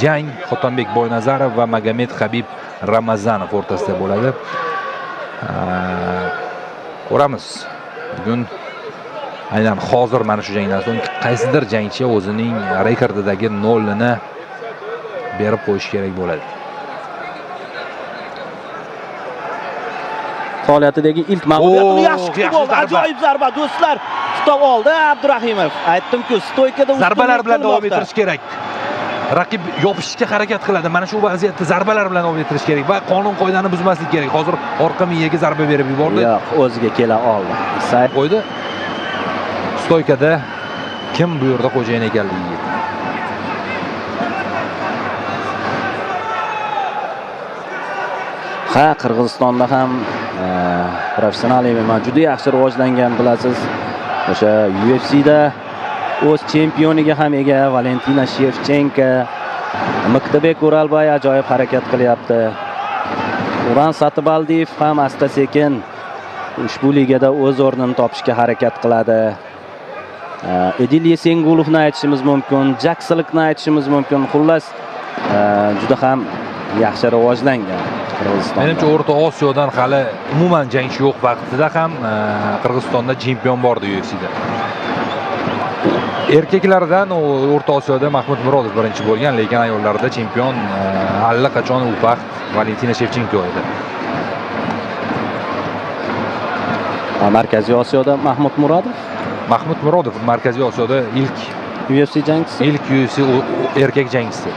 Jang Xotonbek Boynazarov va Magomed Habib Ramazanov o'rtasida bo'ladi. Ko'ramiz. Bugun aynan hozir mana shu jangdan so'ng qaysidir jangchi o'zining rekordidagi nolini berib qo'yish kerak bo'ladi. Faoliyatidagi ilk mag'lubiyatini yaxshi kutib oldi. Zarba. Ajoyib zarba do'stlar. Tutib oldi Abdurahimov. Aytdim-ku, stoykada zarbalar bilan davom ettirish kerak. Raqib yopishishga harakat qiladi. Mana shu vaziyatda zarbalar bilan davom ettirish kerak va qonun qoidani buzmaslik kerak. Hozir orqa miyaga zarba berib yubordi. Yo'q, o'ziga kela oldi. Isayev qo'ydi. Stoykada kim bu yerda xo'jayin ekanligiga. Ha, Qirg'izistonda ham professional MMA juda yaxshi rivojlangan, bilasiz. O'sha UFCda o'z chempioniga ham ega Valentina Shevchenko, Miqdibek O'ralbay ajoyib harakat qilyapti. Uran Satybaldiyev ham asta-sekin ushbu ligada o'z o'rnini topishga harakat qiladi. Edil Yesengulovni aytishimiz mumkin, Jaksılıkni aytishimiz mumkin. Xullas, juda ham yaxshi rivojlangan Qirg'izistonda. Menimcha, O'rta Osiyodan hali umuman jangchi yo'q vaqtida ham Qirg'izistonda chempion bordi UFCda. Erkaklardan O'rta Osiyoda Mahmud Murodov birinchi bo'lgan, lekin ayollarda chempion allaqachon u vaqt Valentina Shevchenko edi. Markaziy Osiyoda Mahmud Murodov? Mahmud Murodov Markaziy Osiyoda ilk UFC jangchisi. Ilk UFC erkak jangchisi.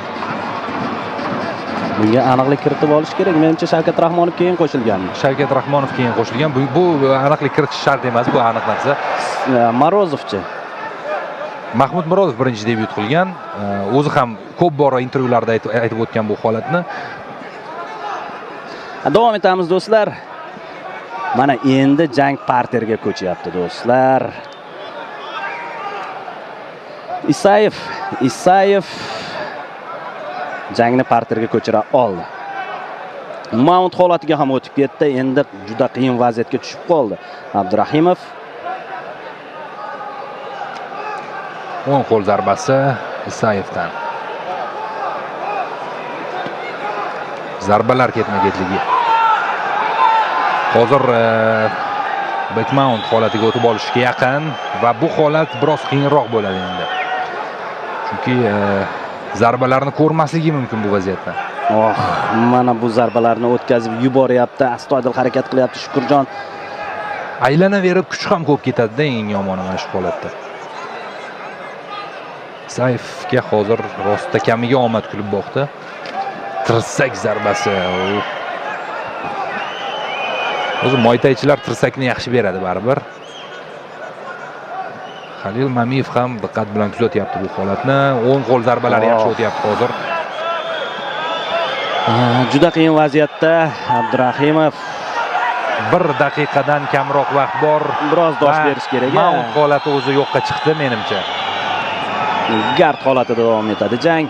Bunga aniqlik kiritib olish kerak. Menimcha, Shavkat Rahmonov keyin qo'shilganmi? Shavkat Rahmonov keyin qo'shilgan. Bu aniqlik kiritish shart emas, bu aniq narsa. Morozovchi. Mahmud Murodov birinchi debyut qilgan. O'zi ham ko'p bora intervyularda aytib o'tgan bu holatni. Davom etamiz do'stlar. Mana endi jang parterga ko'chyapti do'stlar. Isayev jangni parterga ko'chira oldi. Mount holatiga ham o'tib ketdi. Endi juda qiyin vaziyatga tushib qoldi Abdurahimov. O'ng qo'l zarbasi Isayevdan. Zarbalar ketma-ketligi. Hozir backmount holatiga o'tib olishga yaqin va bu holat biroz qiyinroq bo'ladi endi. Chunki zarbalarni ko'rmasligi mumkin bu vaziyatda. Oh, mana bu zarbalarni o'tkazib yuboryapti. Astoydil harakat qilyapti Shukurjon. Aylanaverib kuch ham ko'p ketadi-da, eng yomoni mana shu holatda. Isayevga hozir rostda kamiga omad kulib boqdi. Tirsak zarbasi. O'zi moytaychilar tirsakni yaxshi beradi baribir. Halil Mamiyev ham diqqat bilan kuzatyapti bu holatni. O'ng qo'l zarbalari yaxshi o'tyapti hozir. Juda qiyin vaziyatda Abdurahimov. 1 daqiqadan kamroq vaqt bor. Biroz dosh berish kerak. Mount holati o'zi yo'qqa chiqdi menimcha. Gard holatida davom etadi jang.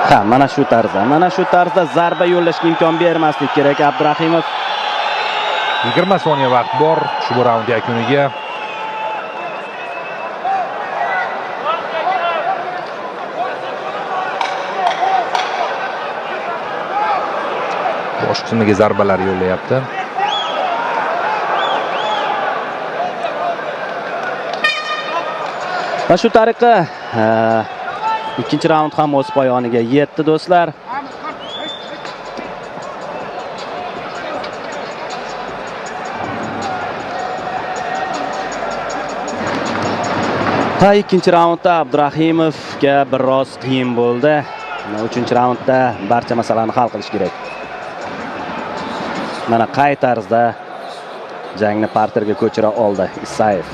Ha, mana shu tarzda, mana shu tarzda zarba yo'llashga imkon bermaslik kerak Abdurahimov. 20 soniya vaqt bor ushbu raund yakuniga. Bosh qismiga zarbalar yo'llayapti. Va shu tariqa ikkinchi raund ham o'z poyoniga yetdi do'stlar. Ha, ikkinchi raundda Abdurahimovga biroz qiyin bo'ldi. Uchinchi raundda barcha masalani hal qilish kerak. Mana qay tarzda jangni parterga ko'chira oldi Isayev.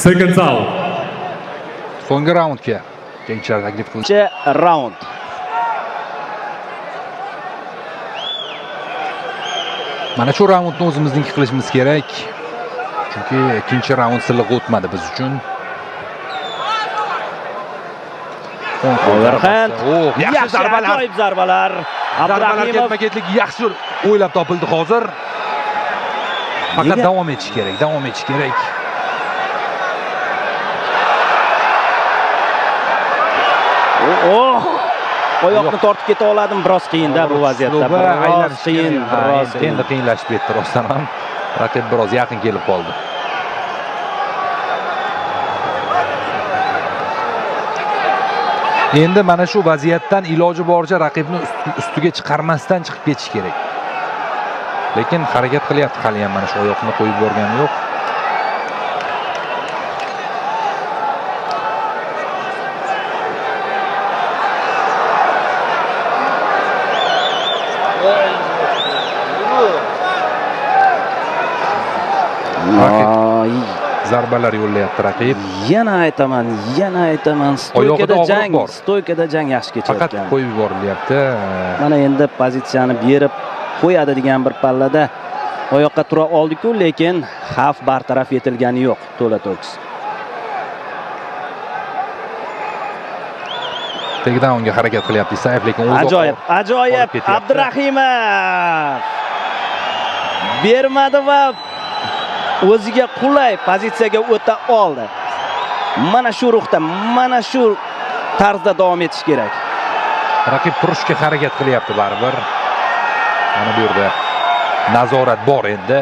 Seconds out. So'nggi raundga jangchilar taklif qildi. Ikkinchi raund. Mana shu raundni o'zimizniki qilishimiz kerak. Chunki ikkinchi raund silliq o'tmadi biz uchun. O'ng qo'l Overhand. zarbasi. Oh, yaxshi zarbalar. Ajoyib zarbalar. Zarbalar Abdurahimov ketma-ketlik yaxshi o'ylab topildi hozir. Faqat Nega? davom etish kerak, davom etish kerak. Oh! Oyoqni tortib keta oladim, biroz qiyinda bu vaziyatda. Uslub Biroz aylanishga- qiyin, Ha, biroz endi, qiyin. endi qiyinlashib ketdi rostdan ham. Raqib biroz yaqin kelib qoldi. Endi mana shu vaziyatdan iloji boricha raqibni ustiga chiqarmasdan chiqib ketish kerak. Lekin harakat qilyapti hali ham, mana shu oyoqni qo'yib yuborgani yo'q. Raqib Ay, zarbalar yo'llayapti raqib. Yana aytaman, yana aytaman, Oyog'ida stoykada og'riq jang, bor. Stoykada jang yaxshi Faqat kechayotgan. qo'yib yuborilyapti. Mana endi pozitsiyani berib qo'yadi degan bir pallada oyoqqa tura oldi-ku, lekin xavf bartaraf etilgani yo'q to'la to'kis. Takedownga harakat qilyapti Isayev, lekin o'zi Ajoyib, ajoyib olib ketyapti. Abdurahimov bermadi va o'ziga qulay pozitsiyaga o'ta oldi. Mana shu ruhda, mana shu tarzda davom etish kerak. Raqib turishga harakat qilyapti baribir. Mana bu yerda nazorat bor endi.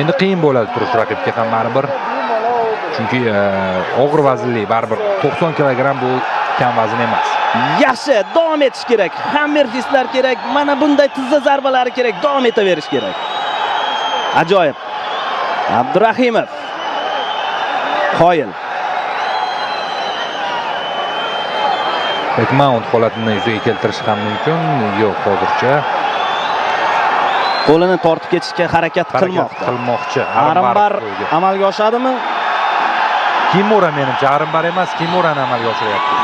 Endi qiyin bo'ladi turish raqibga ham baribir. Chunki og'ir vaznli baribir 90 kilogramm bu kam vazn emas. Yaxshi, davom etish kerak. Hammerfistlar kerak. Mana bunday tizza zarbalari kerak. Davom etaverish kerak. Ajoyib. Abdurahimov. Qoyil. Back mount holatini yuzaga keltirish ham mumkin. Yo'q, hozircha. Qo'lini tortib ketishga harakat Harakat qilmoqda. qilmoqchi. Armbar qo'yga. amalga oshadimi? Kimura menimcha, armbar emas, Kimurani amalga oshiryapti.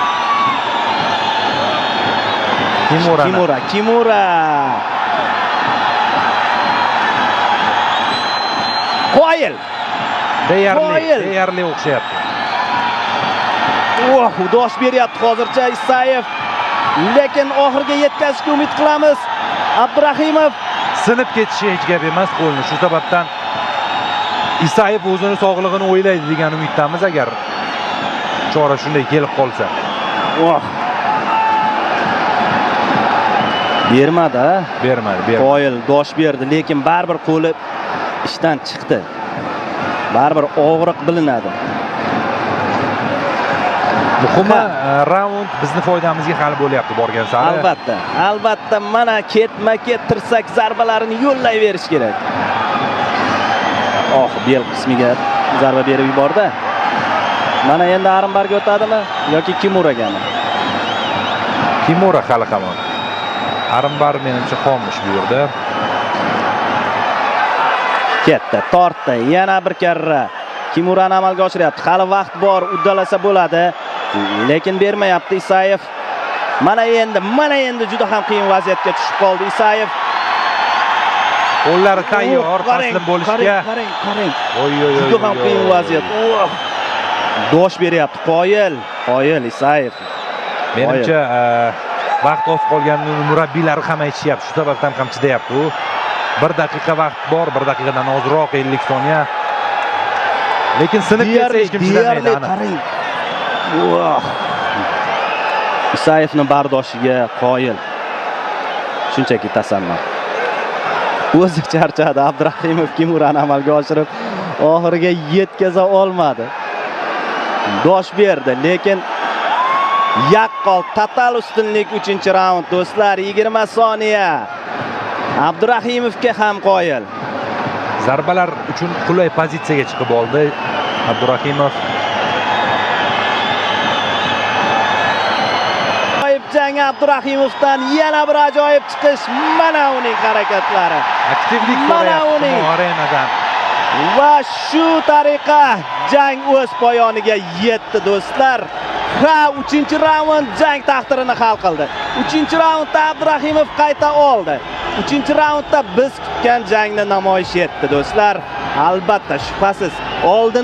Kimurani. Kimura, Kimura. Qoyil. Deyarli, Qoyil. deyarli o'xshayapti. Oh, dosh beryapti hozircha Isayev. Lekin oxiriga yetkazishga umid qilamiz. Abdurahimov Sinib ketishi hech gap emas qo'lni. Shu sababdan Isayev o'zini sog'lig'ini o'ylaydi degan umiddamiz agar chora shunday kelib qolsa. Oh. Bermadi, ha? Bermadi, bermadi. Qoyil dosh berdi, lekin baribir qo'li ishdan chiqdi. Baribir og'riq bilinadi. Muhimi, Ha. Raund bizni foydamizga hal bo'lyapti borgan sari. Albatta, albatta mana ketma-ket tirsak zarbalarini yo'llayverish kerak. Oh, bel qismiga zarba berib yubordi. Mana endi armbarga o'tadimi yoki Kimuragami? Kimura hali hamon. Armbar menimcha xomush bu yerda. Ketdi, tortdi. Yana bir karra Kimurani amalga oshiryapti. Hali vaqt bor, uddalasa bo'ladi. Lekin bermayapti Isayev. Mana endi, mana endi juda ham qiyin vaziyatga tushib qoldi Isayev. Qo'llari tayyor, Oh, qarang, taslim bo'lishga. Qarang, qarang, qarang. Oy oy oy. Juda ham qiyin vaziyat. Oh. Dosh beryapti. Qoyil, qoyil Isayev. Menimcha, vaqt oz qolganini murabbiylari ham aytishyapti. Shu sababdan ham chidayapti u. 1 daqiqa vaqt bor, 1 daqiqadan ozroq, 50 soniya. Lekin sinib ketsa hech kim chidamaydi, Deyarli, aniq. qarang. Oh. Isayevni bardoshiga qoyil. Shunchaki tasanno. O'zi charchadi Abdurahimov Kimurani amalga oshirib, oxiriga yetkaza olmadi. Dosh berdi, lekin yaqqol total ustunlik 3-raund do'stlar, 20 soniya. Abdurahimovga ham qoyil. Zarbalar uchun qulay pozitsiyaga chiqib oldi Abdurahimov. Ajoyib jang Abdurahimovdan yana bir ajoyib chiqish. Mana uning harakatlari. Aktivlik Mana so'rayapti uning. Arenadan. Va shu tariqa jang o'z poyoniga yetdi, do'stlar. Ha, 3-raund jang taqdirini hal qildi. 3-raundda Abdurahimov qayta oldi. 3-raundda biz kutgan jangni namoyish etdi, do'stlar. Albatta, shubhasiz, oldin